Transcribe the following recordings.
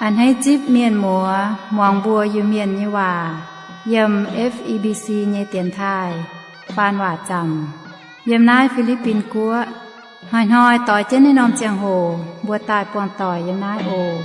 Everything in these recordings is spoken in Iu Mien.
A'hneiv zipv mienh muoz muangx mbuo Iu-Mienh nyei waac yiem F E B C nyei dienx taaih faan waac zaamc yiem naaiv Fi^li^bin Guoqv. Hnoi-hnoi doix jienv naaiv norm ziangh hoc mbuo daaih buangh doic yiem naaiv oc.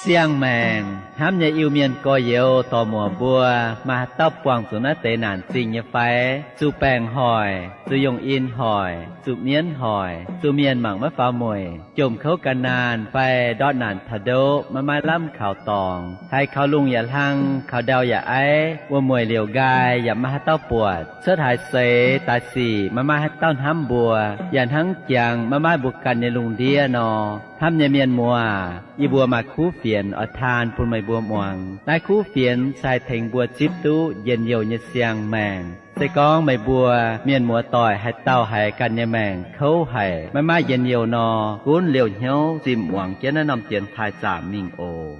Siang-maengc hnamv nyei Iu-Mienh gorx-youz dorc-muoc mbuo, maaih haaix dauh buangh zuqc naaiv deix naanc zingh nyei fai? Zuqc baengc hoic, zuqc yongh in hoic, zuqc mienv hoic, zuqc mienh mangc maiv faaux mueic, jomc kouv gan naanh fai ndortv naanc taux ndoqv maiv maaih lamh kaux dorngx, haiz kaux lungh yaac hlang, kaux ndau yaac aiv, wuom-mueic liouc nqaai yaac maiv maaih haaix dauh buatc, cuotv haaix seix daaih sic maiv maaih haaix dauh hnamv mbuo, yaac hnangv jangx maiv maaih mbuo ganh nyei lungh ndiev nor. Hnamv nyei mienh muoz, yie mbuo maaih kuv fienx oix taan bun meih mbuo muangx. Naaiv kuv fienx se haih tengx mbuo zipv duqv njien-youh nyei siang-maengc. Se gorngv meih mbuo mienh muoz doic haaix dauh haiz ganh nyei maengc kouv haic, maiv maaih njien-youh nor, gunv liouh hnyouv zimh muangx jienv naaiv norm dienx taaih zaamc mingh oc.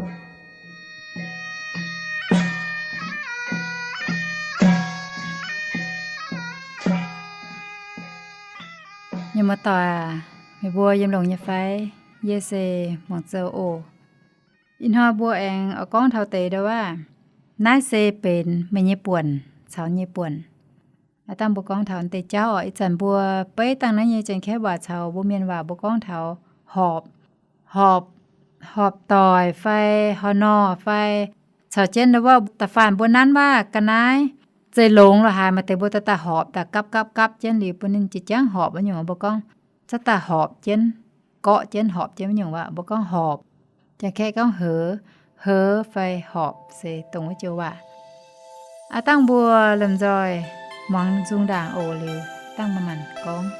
Mienh muoz doic aac, meih mbuo yiem longx nyei fai? Yie se Muangx Zoux oc. Ih hnoi mbuo aengx oix gorngv taux deix ndau wuov, naaiv se benx meih nyei buonc caux nyei buonc. Aav dangh mbuo gorngv taux deix jauv oc. Ih zanc mbuo beiv dangh naaiv nyei Janx-Kaeqv waac caux mbuo Mienh waac mbuo gorngv taux horpc, horpc, horpc doic fai horpc nor fai caux jienv ndau wuov da'faanh mbuo nanv waac ga'naaiv, zeiz longx lorqc haaix, maaih deix mbuo daaih daaih horpc daaih gapv gapv gapv jienv liuz bun ninh jiex jangv horpc wuov nyungc, mbuo gorngv zaqc daaih horpc jienv, gorqv jienv horpc jienv wuov nyungc waac mbuo gorngv horpc. Janx-Kaeqv gorngv เฮ้อ, เฮ้อ fai horpc se dongh wuov joux waac. Aav dangh mbuo lomh nzoih muangx nzung ndaangc oc, liuz dangh manc-manc gorngv.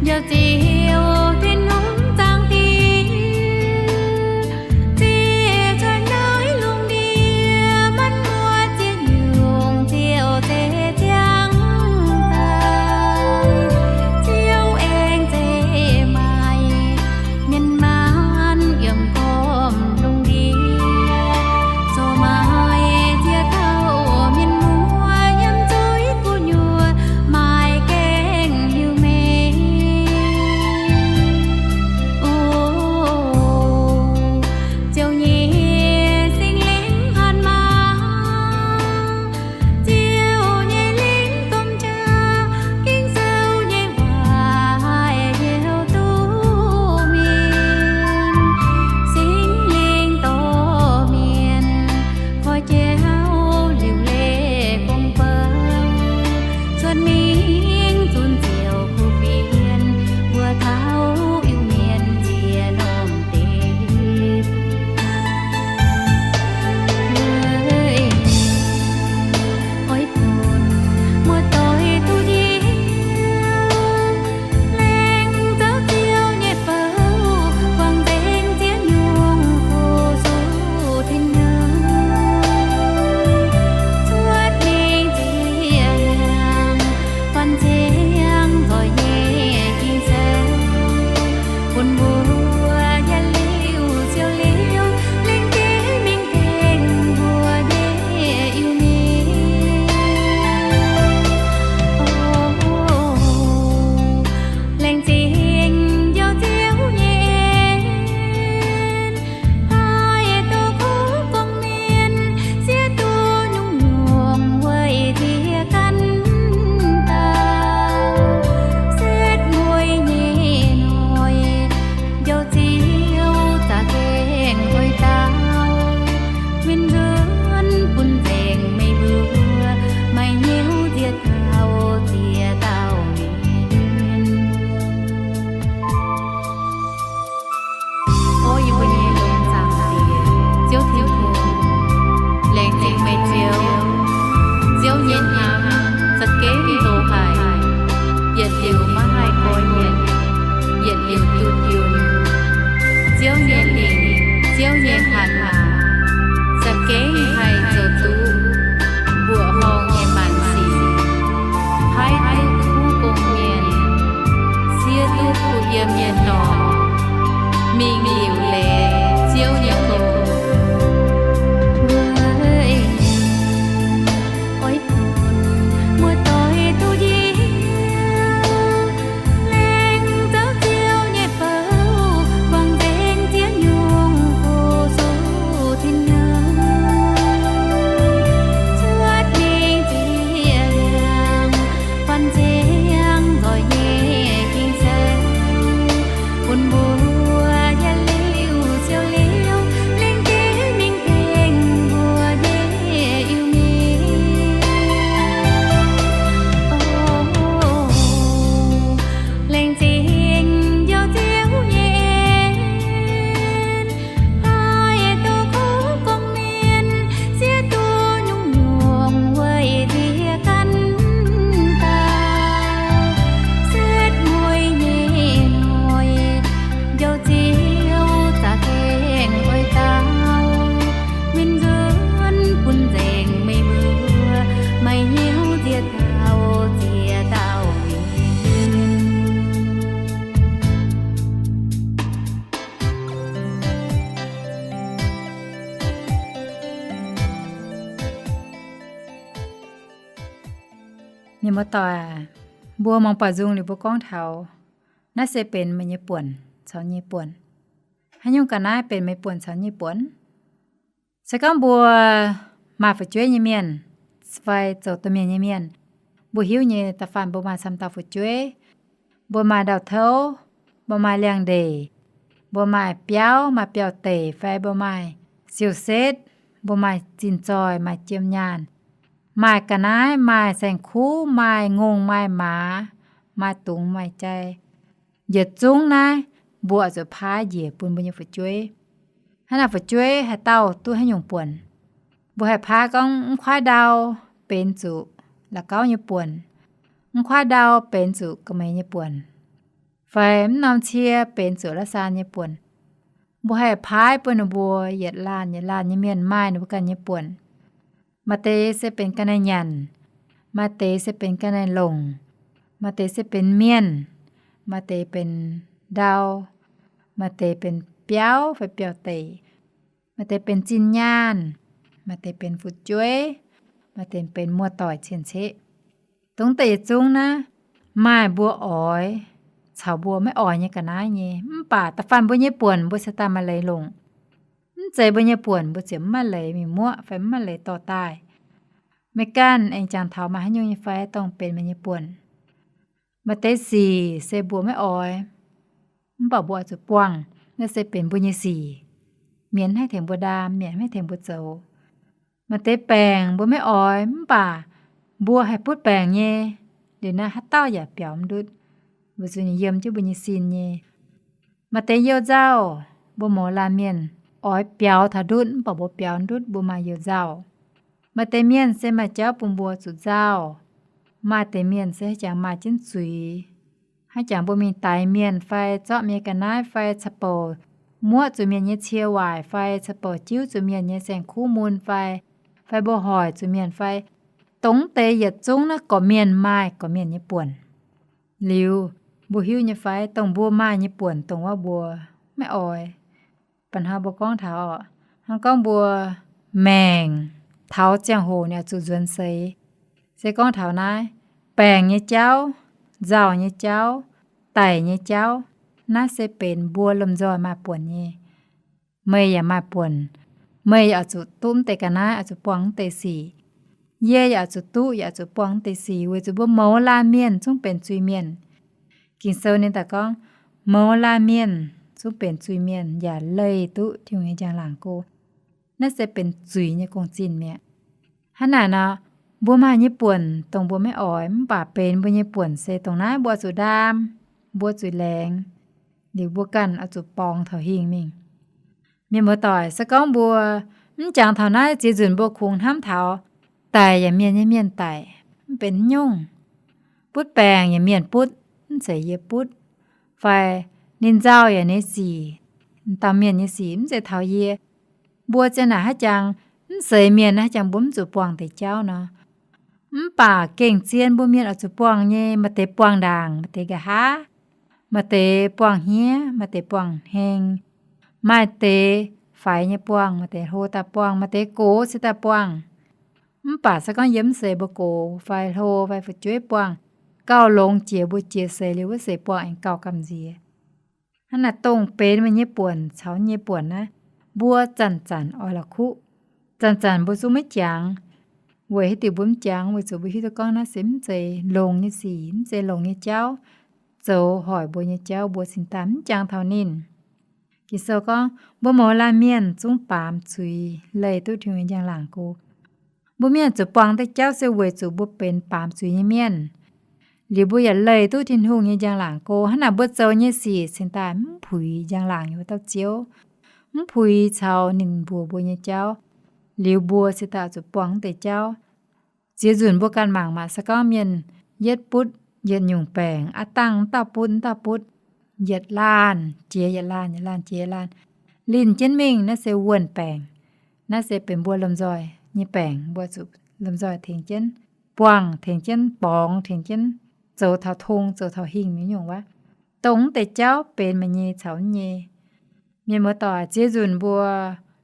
Njoux Ziouv Tin-Hungh zaangc Diex, Mienh muoz-doic, mbuo mangc baaux nzung liuz mbuo gorngv taux, naaiv se benx meih nyei buonc caux nyei buonc. Haaix nyungc ga'naaiv benx meih buonc caux nyei buonc? Se gorngv mbuo maaih fu'jueiv nyei mienh fai zoux domh mienh nyei mienh, mbuo hiuv nyei, da'faanh mbuo maaih camv dauh fu'jueiv, mbuo maaih ndau-touv, mbuo maaih liangx-ndeic, mbuo maaih biauv, maaih biauv-deic, fai mbuo maaih siou-setv, mbuo maaih zinh zoih, maaih jiem nyaanh, maaih ga'naaiv, maaih saeng-kuv, maaih ngongh, maaih maaz, maaih dungz, maaih jai. Yietc zungv naaiv mbuo oix zuqc paaiv njiec bun mbuo nyei fu'jueiv. Hnangv naaic fu'jueiv haaix dauh duqv haaix nyungc buonc. Mbuo haih paaiv gorngv mv kuaaiv ndau benx zuqc la'gauv nyei buonc, mv kuaaiv ndau benx zuqc ga'meix nyei buonc, fai mv norm cie benx zuqc la'saan nyei buonc. Mbuo haih paaiv bun ninh mbuo yietc laanh yietc laanh nyei mienh maaih ninh mbuo ganh nyei buonc. Maaih deix se benx ga'naaiv nyanc, maaih deix se benx ga'naaiv longc, maaih deix se benx mienh, maaih deix benx ndau, maaih deix benx biauv fai biauv-deic, maaih deix benx zinh nyaanh, maaih deix benx fu'jueiv, maaih deix benx muoz-doic cien-ceqv. Dongh deix yietc zungv naaiv, maaih mbuo oix caux mbuo maiv oix nyei ga'naaiv nyei. Mv baac da'faanh mbuo nyei buonc mbuo se daaih maaih leiz longc. Mv zeiz mbuo nyei buonc mbuo ziouc mv maaih leiz mingh muoqv fai mv maaih leiz dorh daaih. Meih ganh aengx jangx taux maaih haaix nyungc nyei fai dongh benx meih nyei buonc. Maaih deix sic se mbuo maiv oix, mv baac mbuo oix zuqc buangh, naaiv se benx mbuo nyei sic. Mienh haih tengx mbuo ndaam, mienh haih tengx mbuo zoux. Maaih deix baengc mbuo maiv oix, mv baac mbuo haih butv baengc nyei. Liuz naaiv haaix dauh yaac biaux mv ndutv, weic zuqc ninh yiem jienv mbuo nyei sin nyei. Maaih deix you-nzauh, mbuo mouz laanh mienh oix biaux taux ndutv, mv baac mbuo biaux ndutv, mbuo maaih you-nzauh. Maaih deix mienh se maaih jauv bun mbuo zuqc nzauh. Maaih deix mienh se haaix jangx maaih jienv zuiz, haaix jangx mbuo mingh daix mienh fai zorqv mienh ga'naaiv fai ca'bouc muoqv zuqc mienh nyei cie waaic fai ca'bouc jiuv zuqc mienh nyei saeng-kuv mun fai, fai mbuo hoic zuqc mienh fai. Dongh deix yietc zungv naaiv gorqv-mienh maaih gorqv-mienh nyei buonc. Liuz, mbuo hiuv nyei fai dongh mbuo maaih nyei buonc dongh wuov mbuo maiv oix? Baac hnangv mbuo gorngv taux, hnangv gorngv mbuo maengc taux ziangh hoc ninh oix zuqc nzuonx seix, se gorngv taux naaiv baengc nyei jauv, nzauh nyei jauv, daic nyei jauv, naaiv se benx mbuo lomh nzoih maaih buonc nyei. Meih yaac maaih buonc. Meih yaac oix zuqc duqv mv deix ga'naaiv, oix zuqc buangh mv deix sic. Yie yaac oix zuqc duqv, yaac oix zuqc buangh mv deix sic, weic zuqc mbuo mouz laanh mienh zungv benx zuiz-mienh. Ging-Sou ninh daaih gorngv, mouz laanh mienh zungv benx zuiz-mienh yaac leih duqv Tin-Hungh nyei njang-laangc go. Naaiv se benx zuiz nyei gong-zinh mi'aqv. Hnangv naaic nor, mbuo maaih nyei buonc dongh mbuo maiv oix, mv baac benx mbuo nyei buonc se dongh naaiv mbuo oix zuqc ndaam, mbuo zuqc laengz, liuz mbuo ganh oix zuqc borngz taux hingh mingh. Mienh muoz-doic, se gorngv mbuo mv jangx taux naaiv, ziex nzunc mbuo kungx hnamv taux, daic yaac mienh nyei mienh daic, mv benx nyungc. Butv baengc yaac mienh butv, mv zeiz yie butv. Fai ninh nzauh yaac ninh sic, dauh mienh nyei sic, mv zeiz taux yie. Mbuo zien naaic haaix jangx mv zeiz mienh, haaix jangx mbuo mv zuqc buangh deix jauv nor. Mv baac gengh zien mbuo mienh oix zuqc buangh nyei, maaih deix buangh ndaangc, maaih deix nqa'haav, maaih deix buangh hniev, maaih deix buangh heng, maaih deix faix nyei buangh, maaih deix hlo daaih buangh, maaih deix gox cingx daaih buangh. Mv baac se gorngv yiem mv seix mbuo gox fai hlo fai fu'jueiv buangh, gauh longx jiex mbuo jiex seix liuz wuov seix buangh aengx gauh gamh nziex. Hnangv naaic dongh benx meih nyei buonc caux nyei buonc naaiv, mbuo zanc-zanc oix la'kuqv. Zanc-zanc mbuo zungv maiv jangx. Weic haaix diuc mbuo mv jangx? Weic zuqc mbuo hiuv duqv gorngv naaiv se mv zeiz longx nyei sic, mv zeiz longx nyei jauv. Zoux hoic mbuo nyei jauv, mbuo cingx daaih mv jangx taux ninh. Ging-Sou gorngv mbuo mouz laanh mienh zungv baamz zuiz leih duqv Tin-Hungh nyei njang-laangc go. Mbuo mienh zuqc buangh deix jauv se weic zuqc mbuo benx baamz zuiz nyei mienh. Liuz mbuo yaac leih duqv Tin-Hungh nyei njang-laangc go. Hnangv naaic mbuo zoux nyei sic cingx daaih mv puix njang-laangc nyei wuov dauh Ziouv, mv puix caux ninh mbuox mbuo nyei jauv. Liuz mbuo cingx daaih zuqc buangh deix jauv. Ziex nzunc mbuo ganh mangc maah, se gorngv mienh yietv butv yietc nyungc baengc, aav dangh wuov dauh butv wuov dauh butv, yietc laanh jiex yietc laanh, yietc laanh jiex yietc laanh, linh jienv mingh, naaiv se wuonh baengc. Naaiv se benx mbuo lomh nzoih nyei baengc, mbuo zuqc lomh nzoih tengx jienv buangh, tengx jienv borngz, tengx jienv zoux taux tong, zoux taux hingh nyungc-nyungc wuov. Dongh deix jauv benx meih nyei caux yie nyei. Mienh muoz-doic, ziex nzunc mbuo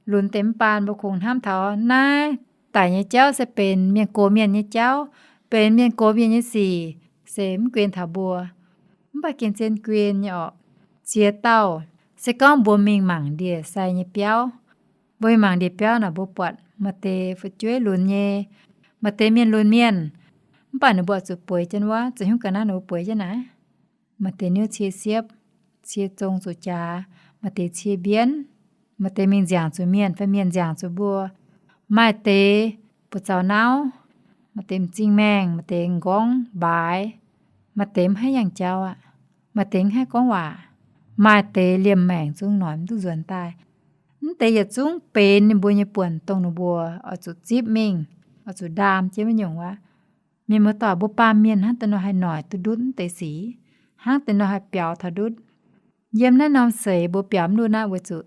lunx deix mv baan mbuo kungx hnamv taux naaiv daic nyei jauv se benx mienh gox mienh nyei jauv, Benx mienh gox mienh nyei sic se mv guen taux mbuo, mv baac gengh zien guen nyei orqc. Ziex dauh, se gorngv mbuo mingh mangc ndie-sai nyei biauv, mbuo mingh mangc ndie-biauv naaic mbuo buatc maaih deix fu'jueiv lunx nyei, maaih deix mienh lunx mienh, mv baac ninh mbuo zuqc bueix jienv wuov, zuqc hiuv ga'naaiv ninh mbuo bueix jienv naaic. Maaih deix niuv cie siepv, cie zong zuqc jaax, maaih deix cie mbienv, maaih deix mingh nziaauc zuqc mienh fai mienh nziaauc zuqc mbuo, maaih deix buoz-zaux nauv, maaih deix m'zing maengh, maaih deix m'nqorngv mbaaix, maaih deix mv haih yangh jauv aqv, maaih deix mv haih gorngv waac, maaih deix liemh maengc zungv noic mv duqv nzuonx daaih. Mv deix yietc zungv benx ninh mbuo nyei buonc dongh ninh mbuo oix zuqc zipv mingh, oix zuqc ndaam jienv wuov nyungc wuov. Mienh muoz-doic, mbuo baamh mienh hnangv deix nor haih noic duqv ndutv mv deix sic, hnangv deix nor haih biaux taux ndutv. Yiem naaiv norm seix mbuo biaux mv ndutv naaiv weic zuqc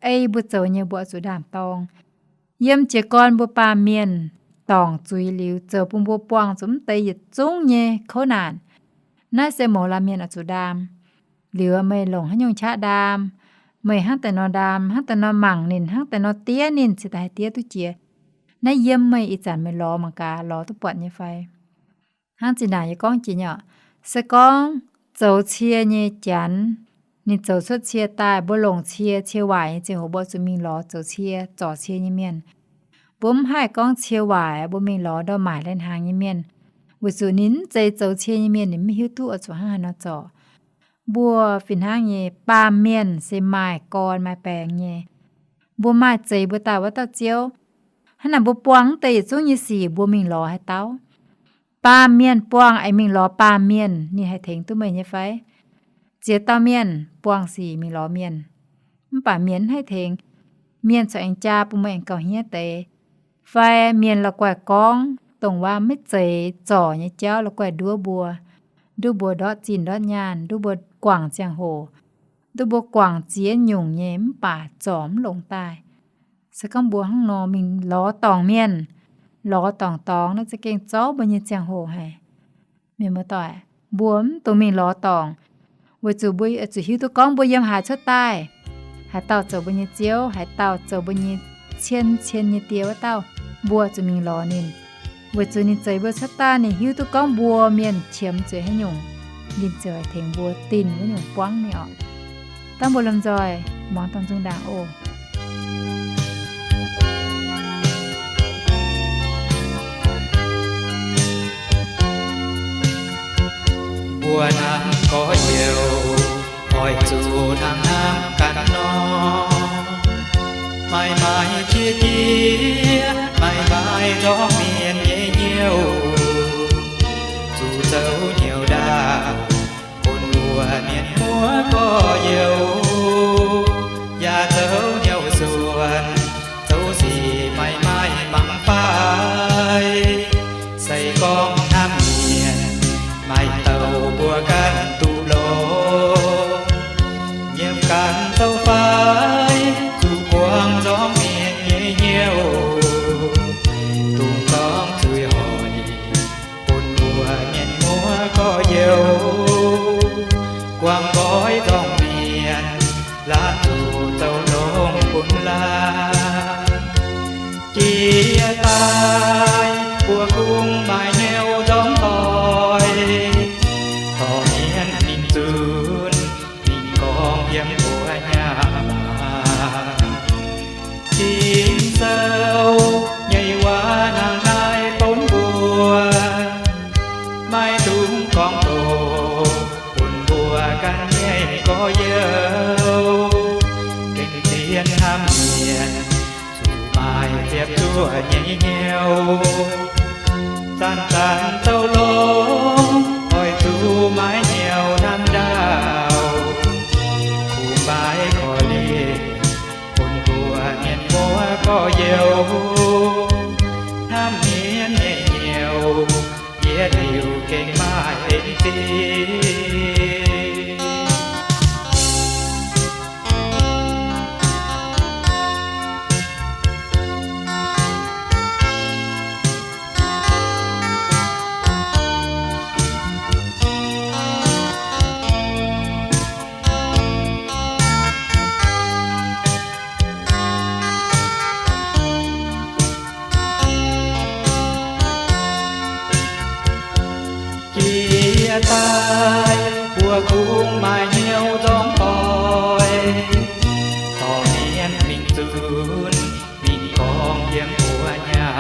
ei mbuo zoux nyei mbuo oix zuqc ndaam-dorng. Yiem jiez gorn mbuo baamh mienh dorngc zuiz liuz zoux bun mbuo buangh zuqc mv deix yietc zungv nyei kouv naanc. Naaiv se mouz laanh mienh oix zuqc ndaam. Liuz meih longc haaix nyungc qaqv ndaam, meih hnangv deix nor ndaam, hnangv deix nor mangc ninh, hnangv deix nor diev ninh, cingx daaih haih diev duqv jiex. Naaiv yiem meih ih zanc meih lorz mangc gaax lorz duqv buatc nyei fai? Hnangv zinh ndaangc yie gorngv jiex nyei orqc, se gorngv zoux cie nyei janx, ninh zoux cuotv cie daaih, mbuo longc cie, cie waaic nyei ziangh hoc mbuo zuqc mingh lorz zoux cie, zorc cie nyei mienh. Mbuo mv haih gorngv cie waaic mbuo mingh lorz ndorm maaic lai-hnaangx nyei mienh, weic zuqc ninh mv zeiz zoux cie nyei mienh, ninh mv hiuv duqv oix zuqc hnangv haaix nor zorc. Mbuo fih hnangv nyei, baamh mienh se maaih gorn maaih baengx nyei. Mbuo maaih zeix mbuo daaih wuov dauh Ziouv. Hnangv naaic mbuo buangh mv deix yietc zungv nyei sic mbuo mingh lorz haaix dauh? Baamh mienh buangh aengx mingh lorz baamh mienh, ninh haih tengx duqv meih nyei fai? Ziex dauh mienh buangh sic mingh lorz mienh, mv baac mienh mv haih tengx. Mienh corc aengx jaa bun meih aengx gauh hniev deix. Fai mienh la'guaih gorngv dongh waac maiv zeiz zorc nyei jauv la'guaih nduov mbuo, nduov mbuo ndortv zinh ndortv nyaanh, nduov mbuo guangc ziangh hoc, nduov mbuo guangc ziex nyungc nyei mv baac zorc mv longx daaih. Se gorngv mbuo hnangv nor mingh lorz dorngc mienh, lorz dorngc dorngx nor za'gengh zorc mbuo nyei ziangh hoc haic. Mienh muoz-doic, mbuo mv dungx mingh lorz dorngc, weic zuqc mbuo zuqc hiuv duqv gorngv mbuo yiem haaix cuotv daaih, haaix dauh zoux mbuo nyei Ziouv, haaix dauh zoux mbuo nyei cien-cien nyei Die wuov dauh, mbuo zuqc mingh lorz ninh. Weic zuqc ninh zeix mbuo cuotv daaih, ninh hiuv duqv gorngv mbuo mienh qiemx zuqc haaix nyungc, ninh ziouc haih tengx mbuo dinh wuov nyungc buangv mingh orqc. Dangh mbuo lomh nzoih muangx dongh nzung ndaangc oc. Mbuo naaiv gorx-youz oix zuqc hnangv naaiv ganh nor, maiv maaih qiex jiez, maiv maaih nzorng mienh nyei hnyouv, zuqc zoux hnyouv ndaauv bun mbuo mienh muoz gorx-youz, yaac zoux hnyouv suonc, zoux sic maiv maaih mangc fai. Se gorngv hnamv mienh, maaih dauh mbuo ganh duqv longx, nyiemc ganh zoux fai, zuqc buangh nzorng mienh nyei hnyouv, dungx zorng zuiz hoic, bun mbuo mienh muoz gorx-youz, guangc nqoi nzorng mienh, laanh zuqc zoux longx bun laanh. Jiex daaih mbuo kungx maaih hnyouv nzorng doic, dorh mienh mingh zunc, mingh gorngv yiem mbuo nyei maah. Ging-Sou nyei waac hnangv naaiv donv mbuo, maiv dungx gorngv doqc bun mbuo ganh nyei gorx-youz, gengh zien hnamv mienh, zuqc maaih ziepc zuoqv nyei hnyouv. Zanc-zanc zoux longx oix zuqc maaih hnyouv hnamv ndaauv, kungx maaih korv-lienh bun mbuo mienh muoz gorx-youz. Hnamv mienh nyei hnyouv yietc liuz gengh maaih en zingh. Yie daaih mbuo kungx maaih hnyouv nzorng doic, dorh mienh mingh zunc, mingh gorngv yiem mbuo nyei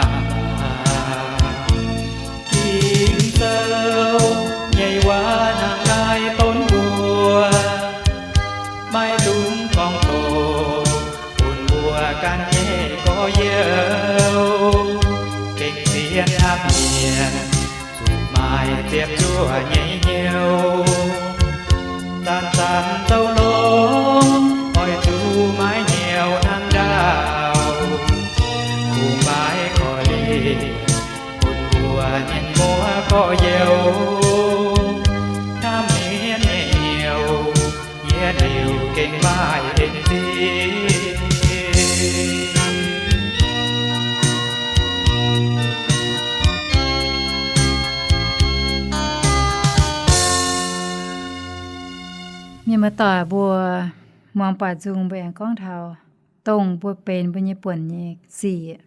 Ging-Sou nyei waac hnangv naaiv donv mbuo, maiv dungx gorngv doqc bun mbuo ganh nyei gorx-youz gengh zien hnamv mienh, zuqc maaih ziepc zuoqv nyei hnyouv. Zanc-zanc zoux longx oix zuqc maaih hnyouv hnangv ndaauv, kungx maaih korv-lienh bun mbuo mienh muoz gorx-youz. Hnamv mienh nyei hnyouv, yie liuz gengh maaih en zingh. Mienh muoz-doic mbuo, muangx buatc nzung mbuo aengx gorngv taux dongh mbuo benx mbuo nyei buonc nyei sic.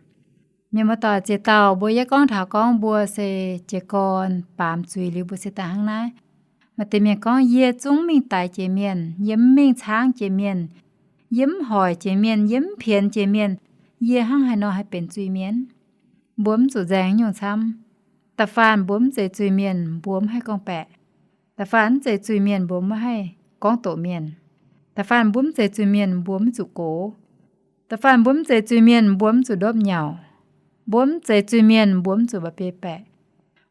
Mienh muoz-doic, ziex dauh mbuo yie gorngv taux gorngv mbuo se jiez gorn baamz zuiz liuz mbuo se daaih hnangv naaiv. Maaih deix mienh gorngv, yie zungv mv mingh daix jiex mienh, yie mv mingh caangv jiex mienh, yie mv hoic jiex mienh, yie mv pienx jiex mienh, yie hnangv haaix nor haih benx zuiz-mienh? Mbuo mv zuqc nzaeng nyungc camv. Da'faanh mbuo mv zeiz zuiz-mienh, mbuo mv haih gorngv-baeqc. Da'faanh mv zeiz zuiz-mienh, mbuo mv haih gorngv doqc mienh. Da'faanh mbuo mv zeiz zuiz-mienh, mbuo mv zuqc gox. Da'faanh mbuo mv zeiz zuiz-mienh, mbuo mv zuqc ndopv nyauc. Mbuo mv zeiz zuiz-mienh, mbuo mv zuqc mba'biei baeqc.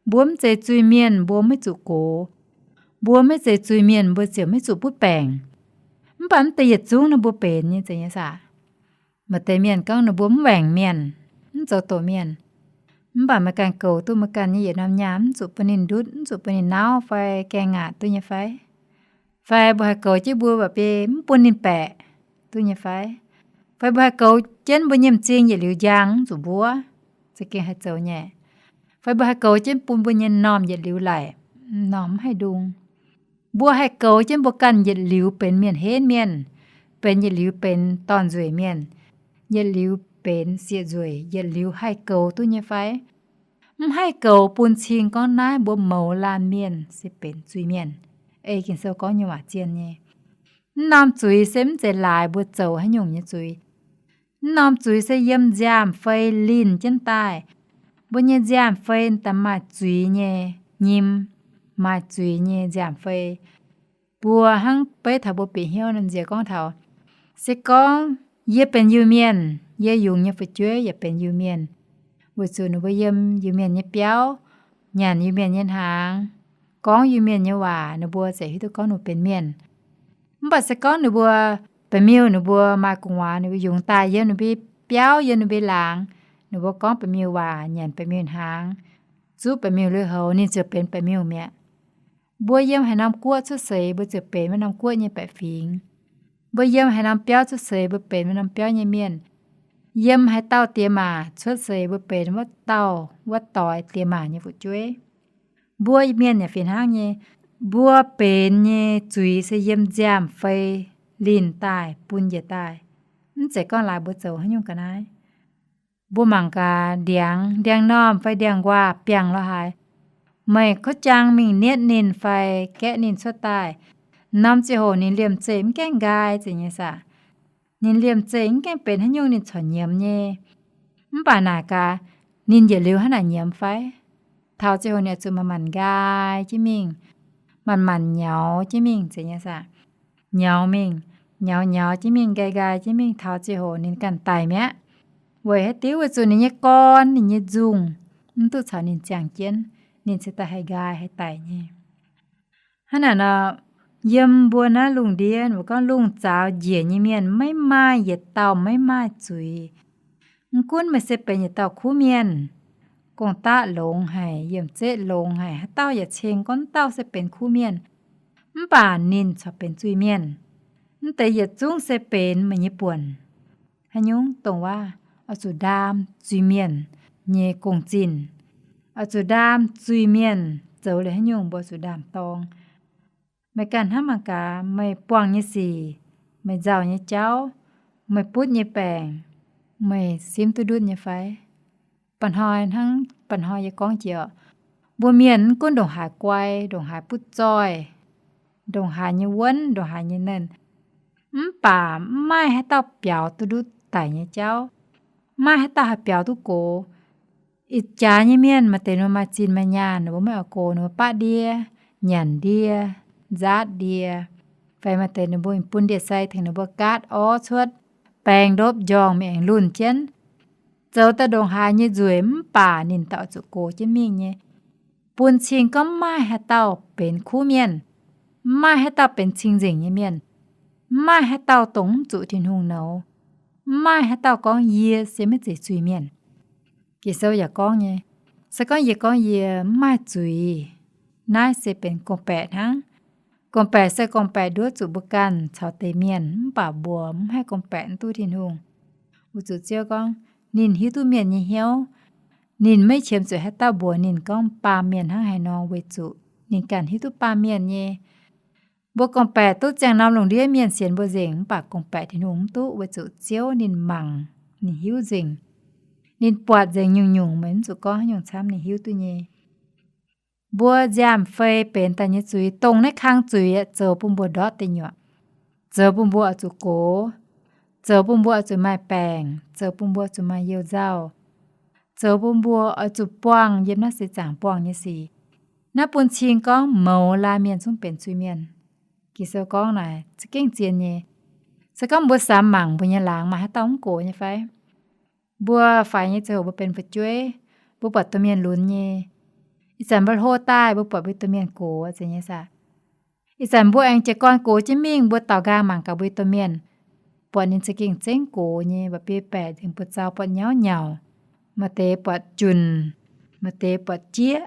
Mbuo mv zeiz zuiz-mienh, mbuo maiv zuqc gox. Mbuo maiv zeiz zuiz-mienh, mbuo ziouc maiv zuqc butv baengc. Mv baac mv deix yietc zungv naaiv mbuo benx nyei zeiz nyei saah? Maaih deix mienh gorngv ninh mbuo mv waengc mienh, mv zoux doqc mienh. Mv baac meih ganh goux duqv meih ganh nyei yietc norm nyaah, mv zuqc bun ninh ndutv, mv zuqc bun ninh nauv fai gaengh ngaatc duqv nyei fai? Fai mbuo haih goux jienv mbuo mba'biei mv bun ninh baeqc duqv nyei fai? Fai mbuo haih goux jienv mbuo nyei m'zing yietc liuz njang mv zuqc mbuov, za'gengh haih zoux nyei? Fai mbuo haih goux jienv bun mbuo nyei m'normh yietc liuz laic, m'normh mv haih ndung? Mbuo haih goux jienv mbuo ganh yietc liuz benx mienh henv mienh, benx yietc liuz benx dorn-nzueic mienh, yietc liuz benx sieqv-nzueic, yietc liuz haih goux duqv nyei fai? Mv haih goux bun cing gorngv naaiv mbuo mouz laanh mienh se benx zuiz-mienh. Ei Ging-Sou gorngv nyei waac zien nyei. Mv norm zuiz se mv zeiz laaix mbuo zoux haaix nyungc nyei zuiz. Mv norm zuiz se yiem nziaamv-fei linh jienv daaih. Mbuo nyei nziaamv-fei daaih maaih zuiz nyei nyim, maaih zuiz nyei nziaamv-fei. Mbuo hnangv beiv taux mbuo bieqc hnyouv nor nziex gorngv taux, se gorngv yie benx Iu-Mienh, yie yungz nyei fu'jueiv yaac benx Iu-Mienh, weic zuqc ninh mbuo yiem Iu-Mienh nyei biauv, nyanc Iu-Mienh nyei hnaangx, gorngv Iu-Mienh nyei waac, ninh mbuo ziouc hiuv duqv gorngv ninh benx mienh. Mv baac se gorngv ninh mbuo ba'miuh, ninh mbuo maaih gu'nguaaz, ninh mbuo yungz daaih yiem ninh mbuo biauv, yiem ninh mbuo laangz, ninh mbuo gorngv ba'miuh waac, nyanc ba'miuh hnaangx, zuqv ba'miuh lui-houx, ninh ziouc benx ba'miuh mi'aqv. Mbuo yiem haaix norm guoqv cuotv seix, mbuo ziouc benx wuov norm guoqv nyei baeqc fingx. Mbuo yiem haaix norm biauv cuotv seix, mbuo benx wuov norm biauv nyei mienh. Yiem haaix dauh diex maac cuotv seix, mbuo benx wuov dauh, wuov doix diex maac nyei fu'jueiv. Mbuo mienh yaac fih hnangv nyei. Mbuo benx nyei zuiz se yiem nziaamv-fei linh daaih bun njiec daaih. Mv zeiz gorngv laaix mbuo zoux haaix nyungc ga'naaiv. Mbuo mangc gaax ndiangx, ndiangx-normh fai ndiangx-nquaah biangh lorz haaix, meih kov jaang mingh nietv ninh fai gaeqv ninh cuotv daaih, norm ziangh hoc ninh liemh zeih mv gaengh nqaai zeiz nyei saah? Ninh liemh zeih mv gaengh benx haaix nyungc ninh corc nyiemz nyei. Mv baac naaic gaax, ninh yietc liuz hnangv naaic nyiemz fai? Taux ziangh hoc ninh oix zuqc manc-manc nqaai jienv mingh, manc-manc nyaux jienv mingh zeiz nyei saah? Nyaux mingh, nyaux nyaux jienv mingh, nqaai nqaai jienv mingh, taux ziangh hoc ninh ganh daic mi'aqv. Weic haaix diuc? Weic zuqc ninh nyei gorn, ninh nyei nzungh mv duqv caux ninh ziangh jienv, ninh cingx daaih haih nqaai haih daic nyei. Hnangv naaic nor, yiem mbuo naaiv lungh ndiev, mbuo gorngv lungh zaaux njiec nyei mienh maiv maaih yietc dauh maiv maaih zuiz. Mv gunv meih se benx yietc dauh kuv mienh, gong-daqv longx haic, yiem-zeqv longx haic, haaix dauh yaac ceng gorngv dauh se benx kuv mienh, mv baac ninh corc benx zuiz-mienh. Mv deix yietc zungv se benx meih nyei buonc. Haaix nyungc? Dongh waac oix zuqc ndaam zuiz-mienh nyei gong-zinh, oix zuqc ndaam zuiz-mienh zoux liuz haaix nyungc mbuo zuqc ndaam-dorng. Meih ganh hnamv mangc gaax, meih buangh nyei sic, meih nzauh nyei jauv, meih butv nyei baengc, meih simv duqv ndutv nyei fai? Mba'hnoi hnangv mba'hnoi yie gorngv jiex oc, Mbuo mienh mv gunv ndongc haaix guai, ndongc haaix butv zoih, ndongc haaix nyei wuonv, ndongc haaix nyei nernh, mv baac mv maaih haaix dauh biaux duqv ndutv daic nyei jauv. Mv maaih haaix dauh haih biaux duqv gox. Ih jaax nyei mienh maaih deix ninh mbuo maaih zinh maaih nyaanh, ninh mbuo maiv oix gox, ninh mbuo baqv ndie, nyanc ndie, nzaatv ndie, fai maaih deix ninh mbuo bun ndie-sai tengx ninh mbuo gaatv orv cuotv, baeng ndopv njorngh mingh aengx lunh jienv. Zoux daaih ndongc haaix nyei nzueic mv baac ninh daaih oix zuqc gox jienv mingh nyei. Bun cing gorngv mv maaih haaix dauh benx kuv mienh, mv maaih haaix dauh benx cing-nzengc nyei mienh, mv maaih haaix dauh dongh mv zuqc Tin-Hungh nouz, mv maaih haaix dauh gorngv yie se maiv zeiz zuiz-mienh. Ging-Sou yaac gorngv nyei, se gorngv yie gorngv yie mv maaih zuiz, naaiv se benx gorngv-baeqc hnangv. Gorngv-baeqc se gorngv-baeqc nduov zuqc mbuo ganh caux deix mienh, mv baac mbuo mv haih gorngv-baeqc mv duqv Tin-Hungh. Weic zuqc Ziouv gorngv ninh hiuv duqv mienh nyei hnyouv. Ninh maiv qiemx zuqc haaix dauh mbuox ninh gorngv baamh mienh hnangv haaix nor, weic zuqc ninh ganh hiuv duqv baamh mienh nyei. Mbuo gorngv-baeqc duqv ziangh norm lungh ndiev mienh sienx mbuo nzengc, mv baac gorngv-baeqc Tin-Hungh mv duqv, weic zuqc Ziouv ninh mangc, ninh hiuv nzengc. Ninh buatc nzengc nyungc-nyungc, meih mv zuqc gorngv haaix nyungc camv, ninh hiuv duqv nyei. Mbuo nziaamv-fei benx daaih nyei zuiz, dongh naaiv kang zuiz aeqv, zoux bun mbuo ndortv deic nyuoqc, zoux bun mbuo oix zuqc gox, zoux bun mbuo oix zuqc maaih baengc, zoux bun mbuo oix zuqc maaih you-nzauh, zoux bun mbuo oix zuqc buangh yiem naaiv seix zaangc buangh nyei sic. Naaiv bun cing gorngv mouz laanh mienh zungv benx zuiz-mienh. Ging-Sou gorngv naaic za'gengh zien nyei. Se gorngv mbuo samx mangc mbuo nyei laangz maaih haaix dauh mv gox nyei fai? Mbuo faix nyei ziangh hoc mbuo benx fu'jueiv, mbuo buatc domh mienh lunx nyei. Ih zanc mbuo hlo daaih mbuo buatc mbuo domh mienh gox zeiz nyei saah? Ih zanc mbuo aengx jiez gorn gox jienv mingh, mbuo daaux nqaang mangc gaax mbuo domh mienh, buatc ninh za'gengh zengv gox nyei, mba'biei baeqc nzengc, buoz-zaux buatc nyauv nyauc, maaih deix buatc junc, maaih deix buatc jieqv,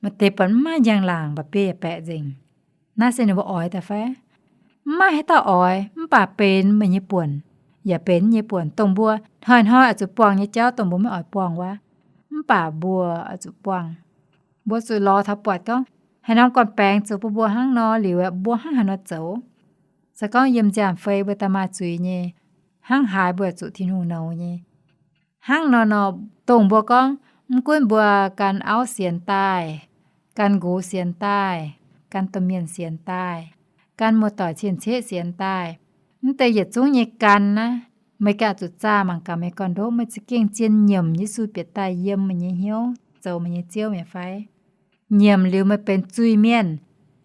maaih deix buatc mv maaih njang-laangc, mba'biei yaac baeqc nzengc. Naaiv se ninh mbuo oix daaih fai? Mv maaih haaix dauh oix, mv baac benx meih nyei buonc, yaac benx yie nyei buonc. Dongh mbuo hnoi-hnoi oix zuqc buangh nyei jauv, dongh mbuo maiv oix buangh wuov, mv baac mbuo oix zuqc buangh. Mbuo zuqc lorz taux buatc gorngv haaix norm gorn-baengx zoux bun mbuo hnangv nor liuz aeqv, mbuo hnangv haaix nor zoux. Se gorngv yiem nziaamv-fei mbuo daaih maaih zuiz nyei, hnangv haaix mbuo zuqc Tin-Hungh nouz nyei. Hnangv nor nor, dongh mbuo gorngv, mv gunv mbuo gan auv sienx daaih, gan nqox sienx daaih, gan domh mienh sienx daaih, gan muoz-doic cien-ceqv sienx daaih, mv deix yietc zungv nyei gan naaiv, meih ganh zuqc zaah mangc gaax meih gorn-ndoqv meih za'gengh zien nyiemc Yesu bieqc daaih yiem meih nyei hnyouv zoux meih nyei Ziouv mi'aqv fai? Nyiemc liuz meih benx zuiz-mienh,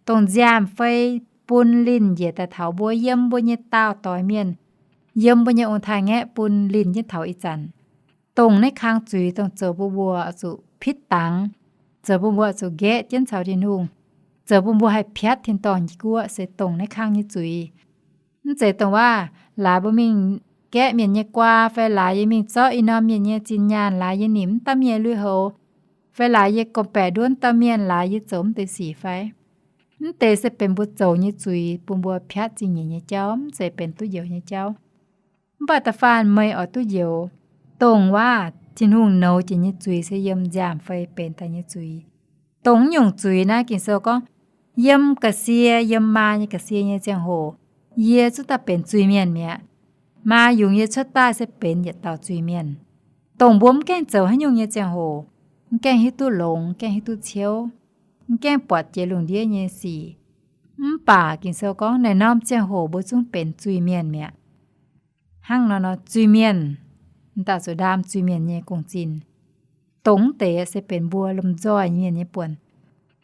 dongh nziaamv-fei bun linh njiec daaih taux mbuo yiem mbuo nyei daauh doix mienh, yiem mbuo nyei ong-taaix-ngaeqv bun linh jienv taux ih zanc. Dongh naaiv kang zuiz dongh zoux bun mbuo oix zuqc pitv dangx, zoux bun mbuo oix zuqc nqaeqv jienv caux Tin-Hungh, zoux bun mbuo haih piatv tin-dorngh nyei guoqv, se dongh naaiv kang nyei zuiz. Mv zeiz dongh waac laaix mbuo mingh gaeqv mienh nyei guaa, fai laaix yie mingh zorqv ih norm mienh nyei zinh nyaanh, laaix yie nimc mv dauh mienh lui-houx, fai laaix yie gorngv-baeqc nduov dauh mienh, laaix yie zoux mv deix sic fai? Mv deix se benx mbuo zoux nyei zuiz bun mbuo piatv zingh nyeic nyei jauv, mv zeiz benx duqv njoux nyei jauv. Mv baac da'faanh meih oix duqv njoux, dongh waac Tin-Hungh nouz jiex nyei zuiz se yiem nziaamv-fei benx daaih nyei zuiz. Dongh naaiv nyungc zuiz naaiv Ging-Sou gorngv, yiem ga'sie, yiem maa nyei ga'sie nyei ziangh hoc, yie zungv daaih benx zuiz-mienh mi'aqv. Maa yungz yie cuotv daaih se benx yietc dauh zuiz-mienh. Dongh mbuo mv gaengh zoux haaix nyungc nyei ziangh hoc, mv gaengh hiuv duqv longx, mv gaengh hiuv duqv ciouv, mv gaengh buatc jiex lungh ndiev nyei sic, mv baac Ging-Sou gorngv naaiv norm ziangh hoc mbuo zungv benx zuiz-mienh mi'aqv. Hnangv nor nor zuiz-mienh, m'daaih zuqc ndaam zuiz-mienh nyei gong-zinh. Dongh mv deix se benx mbuo lomh nzoih mienh nyei buonc.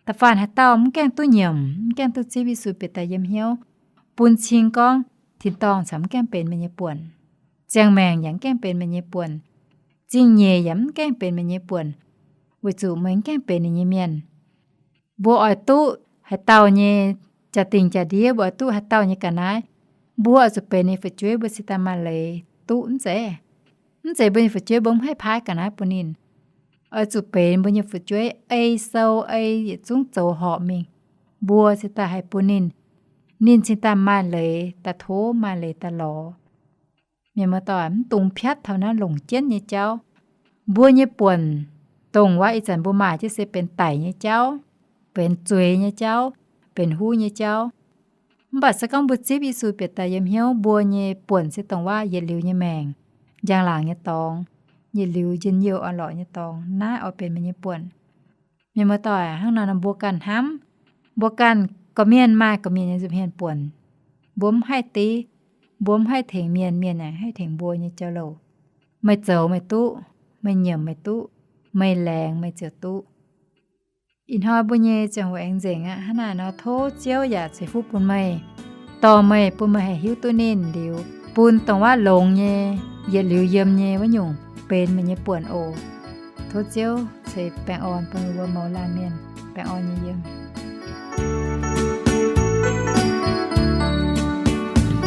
Da'faanh haaix dauh mv gaengh duqv nyiemc, mv gaengh duqv zipv Yesu bieqc daaih yiem hnyouv, bun cing gorngv tin-dorngh caux mv gaengh benx meih nyei buonc, ziangh maengc yaac mv gaengh benx meih nyei buonc, zingh nyeic yaac mv gaengh benx meih nyei buonc, weic zuqc meih mv gaengh benx ninh nyei mienh. Mbuo oix duqv haaix dauh nyei jaa-dingh jaa-ndiev, mbuo oix duqv haaix dauh nyei ga'naaiv, mbuo oix zuqc benx ninh fu'jueiv mbuo cingx daaih maaih leiz duqv, mv zeiz? Mv zeiz mbuo nyei fu'jueiv mbuo mv haih paaiv ga'naaiv bun ninh. Oix zuqc benx mbuo nyei fu'jueiv ei sou ei yietc zungv zoux horpc mingh, mbuo cingx daaih haih bun ninh, ninh cingx daaih maaih leiz daaih tov, maaih leiz daaih lorz. Mienh muoz-doic, mv dungx piatv taux naaiv longc jienv nyei jauv. Mbuo nyei buonc, dongh wuov ih zanc mbuo maaih jienv se benx daic nyei jauv, benx zueiz nyei jauv, benx huv nyei jauv. Mv baac se gorngv mbuo zipv Yesu bieqc daaih yiem hnyouv, mbuo nyei buonc se dongh wuov yietc liuz nyei maengc, njang-laangc nyei dorngx, yietc liuz njien-youh orn-lorqc nyei dorngx, naaiv oix benx meih nyei buonc. Mienh muoz-doic, hnangv naaic nor mbuo ganh hnamv, mbuo ganh gorqv-mienh maaih gorqv-mienh nyei nza'hmien buonc. Mbuo mv haih div, mbuo mv haih tengx mienh, mienh aeqv haih tengx mbuo nyei jauv-louc. Meih zoux meih duqv, meih nyiemc meih duqv, meih laengz meih ziouc duqv. Ih hnoi mbuo nyei ziangh hoc aengx nzengc aqv. Hnangv naaic nor tov Ziouv yaac ceix fuqv bun meih, dorh meih, bun meih haih hiuv duqv ninh liuz, bun dongh wuov longx nyei, yietc liuz yiem nyei wuov nyungc benx meih nyei buonc oc. Tov Ziouv ceix baengh orn bun meih mbuo mouz laanh mienh. Baengh orn nyei yiem.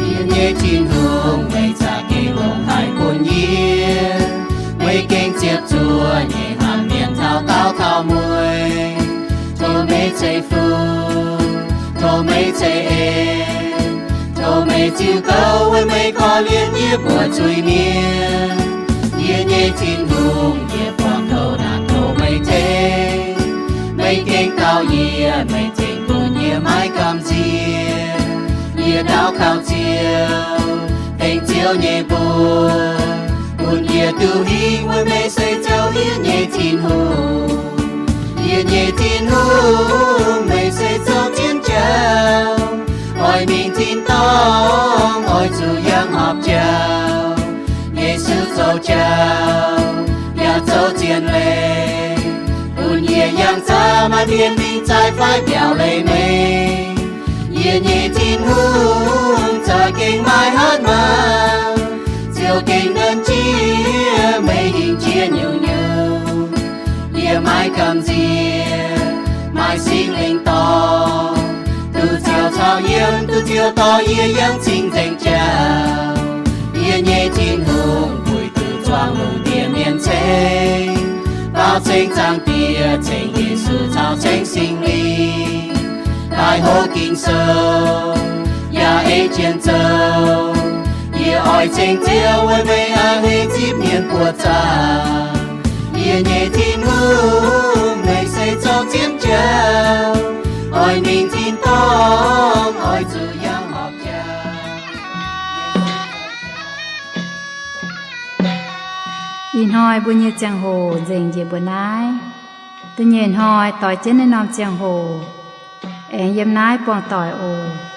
Yie nyei Tin-Hungh, meih za'gengh longc haic bun yie. Meih gengh ziepc zuoqv nyei hnamv mienh taux daauh taux mueiz. Tov meih ceix fuqv, tov meih ceix en, tov meih ziux gouv weic meih korv-lienh yie mbuo zuiz-mienh. Yie nyei Tin-Hungh, yie buangh kouv naanc tov meih tengx. Meih gengh dau yie, meih tengx bun yie maiv gamh nziex. Yie daux gaux Ziouv, tengx Ziouv nyei mbuox, bun yie duqv hingh weic meih se zoux yie nyei Tin-Hungh. Yie nyei Tin-Hungh, meih se zoux zien jauv, oix mingh tin-dorngh, oix zuqc yangh horpc jauv. Yesu zoux jauv yaac zoux zien leiz, bun yie yangh zaah maaih mienh mingh zaih fai mbiaauc leiz meih. Yie nyei Tin-Hungh za'gengh maaih hatc maaz, ziouc gengh nanv jiex meih hingh jiex nyungc-nyungc. Yie maiv gamh nziex maaih Singx Lingh dorh, duqv Ziouv caux yiem, duqv Ziouv dorh yie yangh cing-nzengc jauv. Yie nyei Tin-Hungh, puix duqv zuangx lungh ndiev mienh ceng, baaux ceng Zaangc Diex ceng Yesu caux ceng Singx Lingh, daaih hopv Ging-Sou yaac ei jienv zoux. Yie oix ceng Ziouv weic meih a'hneiv zipv mienh buoqc zaangc. Yie nyei Tin-Hungh, meih se zoux zien jauv, oix mingh tin-dorngh, oix zuqc yangh horpc jauv. Ih hnoi mbuo nyei ziangh hoc nzengc njiec mbuo naaiv. Da'nyeic hnoi doix jienv naaiv norm ziangh hoc aengx yiem naaiv buangh doic oc.